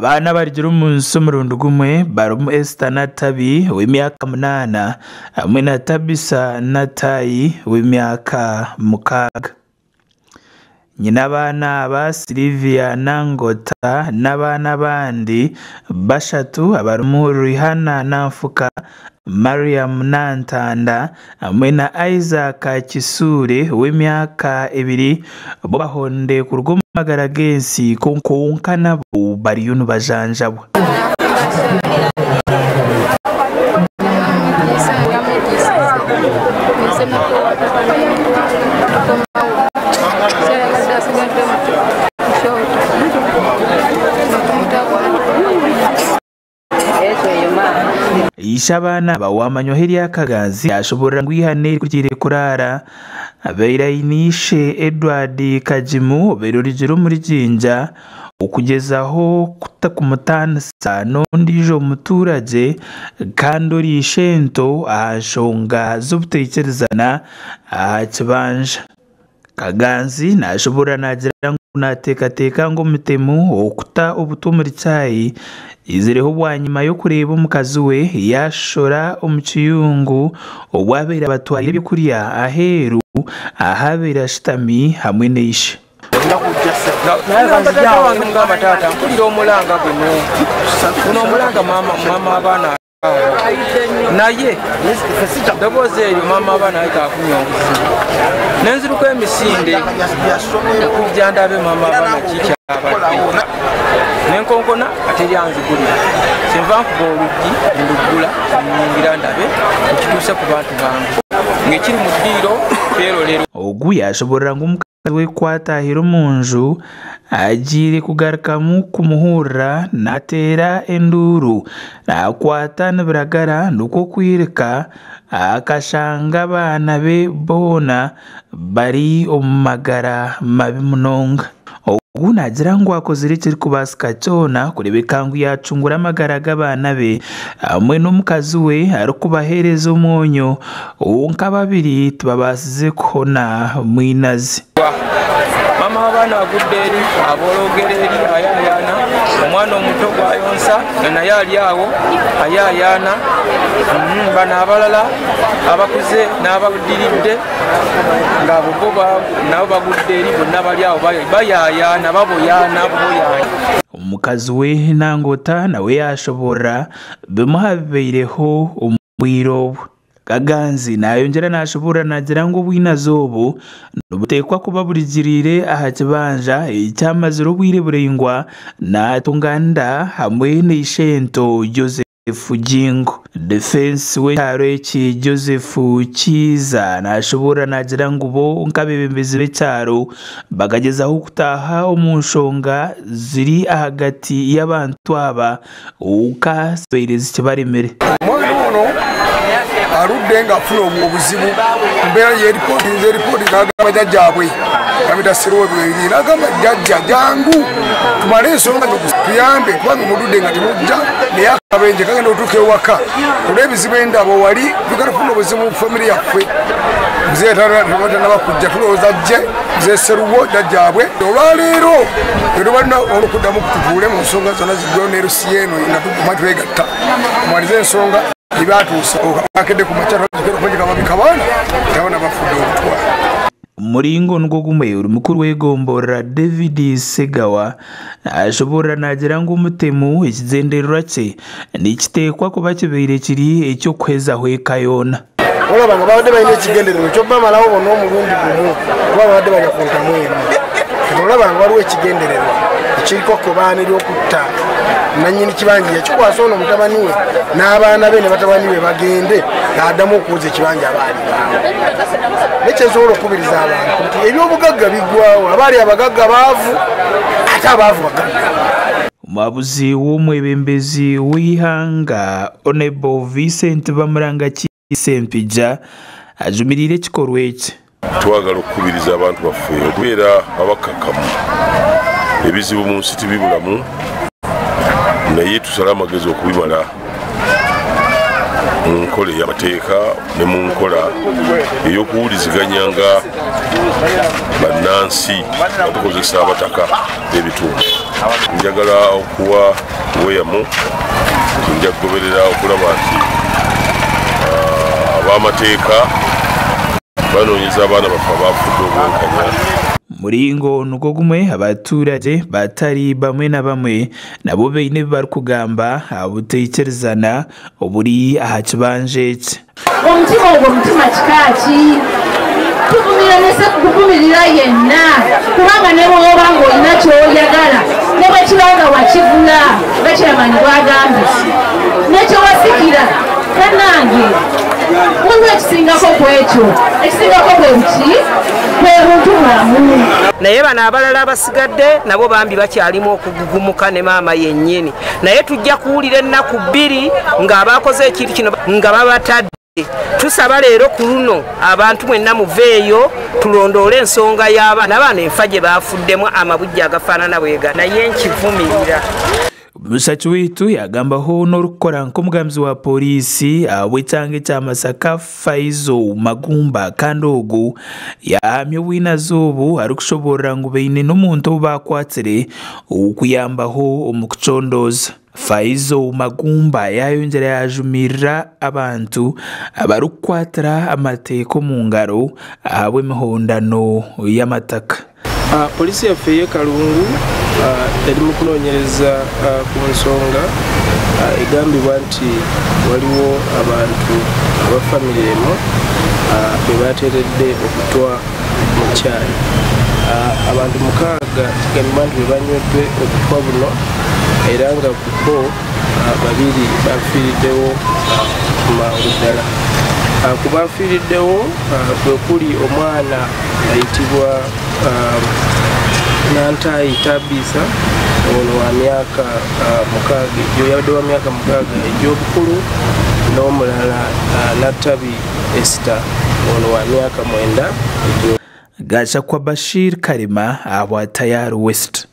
Abaana abarugire omu nsi omurundi gumwe barimu Esther Nattabi ow'emyaka munaana hamwe na Tabitha Natayi ow'emyaka mukaaga. Nyina abaana aba Sylvia Nangota n'abaana abandi bashatu abarimu Rihanna Nanfuka, Mariam Nantanda hamwe na Isaac Kisuule ow'emyaka ebiri bo bahonde kuruga omu magara g'ensi kwonka nabo bariyo nibajanjabwa. Ishe abaana aba owamanywaho erya Kaganzi yashoborora ngu eihano eri kurigiire kuraara abaire aine ishe Edward Kagimu obaire orugire omuri Jinja okugyezaho kumutaanisa n'ondiijo muturagye kandi ori ishento aha nshonga z'obutaikirizana aha kibanja. Kaganzi nashoboorora naagira ngu naateekateeka ngu omutemu okuta obutwa omuri chai aizireho bwanyima y'okureeba omukazi we yaashora omu kiyungu obu abaire abatwariire ebyokurya aheeru ahu abaire ashutami hamwe na ishe. Naye eddoboozi eryo maama abaana naye kafunye obuzibu nenziruka emisinde okujja ndabe maama abaana kikyabadde nenkonkona ate lyanzigulira kyenva nkuba oluggi nduggula nyingira ndabe ekituuse ku bantu bange ng'ekiri mu ddiiro kyerolero. Ogu yashoborora ngu omukazi we ku ataahire omu nju, agiire kugarukamu kumuhurira naateera enduuru, naakwata nibiragara nikwo kwirika akashanga abaana be boona bari omu magara mabi munonga. Ogu naagira ngu akozire ekirikubaasika kyona kureebeka ngu yaacungura amagara g'abaana be hamwe n'omukazi we arikubaheereza omwonyo kwonka babiri tibabaasize kuhona mwinazi. Maama w'abaana agudde eri, abooloogera eri ayaayaana, omwana omuto gw'ayonsa nga naye ali awo ayaayaana, bano abalala abakuze n'abaddiridde ng'abo bo nabo bagudde eri bonna bali awo bayaayaana baboyaana buboyaanyi. Omukazi we Nangota nawe yaashoboorora bimwe aha bibaireho omu bwire obu. Kaganzi nayongyera nashoboorora naagira ngu obwinazi obu nibuteekwa kuba burigiriire aha kibanja ekyamazire obwire buraingwa natunganira hamwe na ishento Joseph Jingo. Defense w'ekyaro eki Joseph Kiiza nashoboorora naagira ngu bo nk'abeebembezi b'ekyaro bakagyezaho kutaaha omu nshonga ziri ahagati y'abantu aba Kwonka zibaire zikibaremire. Omwana ono aludde nga afuna obuzibu mbeera yeripotinze eripooti nagamba jajjabwe bamuyita Sirwobi nagamba jajja jangu tumale ensonga tuyambe kubanga omuludde nga temujja naye akabenje kagenda otuuka ewaka olw'ebizibu endabo wali tugenda kufuna obuzibu mu famire yaffe mzee tanaba kujja tulowooza ajje mzee Seruwo jajjabwe olwaleero tetubalina olukuddamu tutuule mu nsonga zonna ziggweyo ne LC eno nga tuguma twegatta tumalize ensonga ebyatuuse akedde ku makya twakigera abaana abaana bafudde obutwa. Omuringo nigwo gumwe ori mukuru w'egomborora David Ssegawa nashoboorora naagira ngu omutemu ekigyendererwa kye nikiteekwa kuba kibaire kiri eky'okuhezaho eka yoona. Olaba nga babadde balina ekigendererwa eky'obamalawo bonna omulundi gumu kuba babadde balya ku ntamu emu. Kati olaba nga waliwo ekigendererwa ekiriko kkobaane ly'okutta nannyini kibanja yakikwasa ono mutabani we n'abaana be ne batabani be bagende ng'addamu okuwoza ekibanja aba alibaawo. Naye kyensobola okukubiriza abantu nti ebyobugagga biggwawo, abaali abagagga baavu ate abaavu bagagga. Omuhabuzi w'omwebembezi w'eihanga Honourable Vincent Bamurangaki Ssempijja ajumiriire ekikorwa eki. Twagala okukubiriza abantu baffe okubeera abakkakkamu. Ebizibu mu nsi tibibulamu naye tusale amagezi okubimala mu nkola ey'amateeka ne mu nkola ey'okuwuliziganya nga bannansi nga tukozesa abataka b'ebitundu. Njagala okuwa obweyamo nti nja kugoberera okulaba nti ab'amateeka banoonyeza abaana baffe abafudde obwenkanya. Muringo nigwo gumwe, abaturage batari bamwe na bamwe nabo baine ebi barikugamba aha buteikirizana oburi aha kibanja eki. Omutima ogwo mutima kika ki? Tuvumira nese kuvumirira yenna, kubanga ne bw'oba ng'olina ky'oyagala ne bwe kiba nga wakigula nga Chairman bw'agambye nekyowasikira, bannange, waliwo ekisingako ku ekyo. Ekisingako bwe buki? Bwe buntu bulamu. Naye bano abalala abasigadde nabo bambi bakyalimu okugugumuka ne maama yennyini, naye tujja kuwulira ennaku 2 ng'abakoze ekintu kino nga babatadde. Tusaba leero ku luno abantu mwenna muveeyo tulondoole ensonga y'abaana bano enfa gye baafuddemu amabujje agafaanana bwega, naye nkivumirira. Musaki waitu yagambaho n'orikukora nk'omugambizi wa poliisi ahabw'ekyanga ekya Masaka, Faizo Magumba, kandi ogu yahamya obwinazi obu arikushoborora ngu baine n'omuntu ou bakwatsire okuyambaho omu kucondooza. Faizo Magumba yayongyera yajumirira abantu abarikukwatira amateeka omu ngaro ahabw'emihondano y'amataka. Poliisi yaffe ey'e Kalungu eri mu kunoonyereza ku nsonga egambibwa nti waliwo abantu aba famire emu be bateeredde obutwa mu kyayi. Abantu 6 kigambibwa nti be banywedde obutwa buno, era nga ku bo 2 bafiiriddewo mangu ddala. Ku bafiiriddewo kwe kuli omwana ayitibwa Nantayi Tabitha, ono wa myaka 6, egyo yabadde wa myaka 6 egy'obukulu, n'omulala Nattabi Esther, ono wa myaka 9 egy'obukulu. Gashakwa Bashir Karima, ahabwa Tayari West.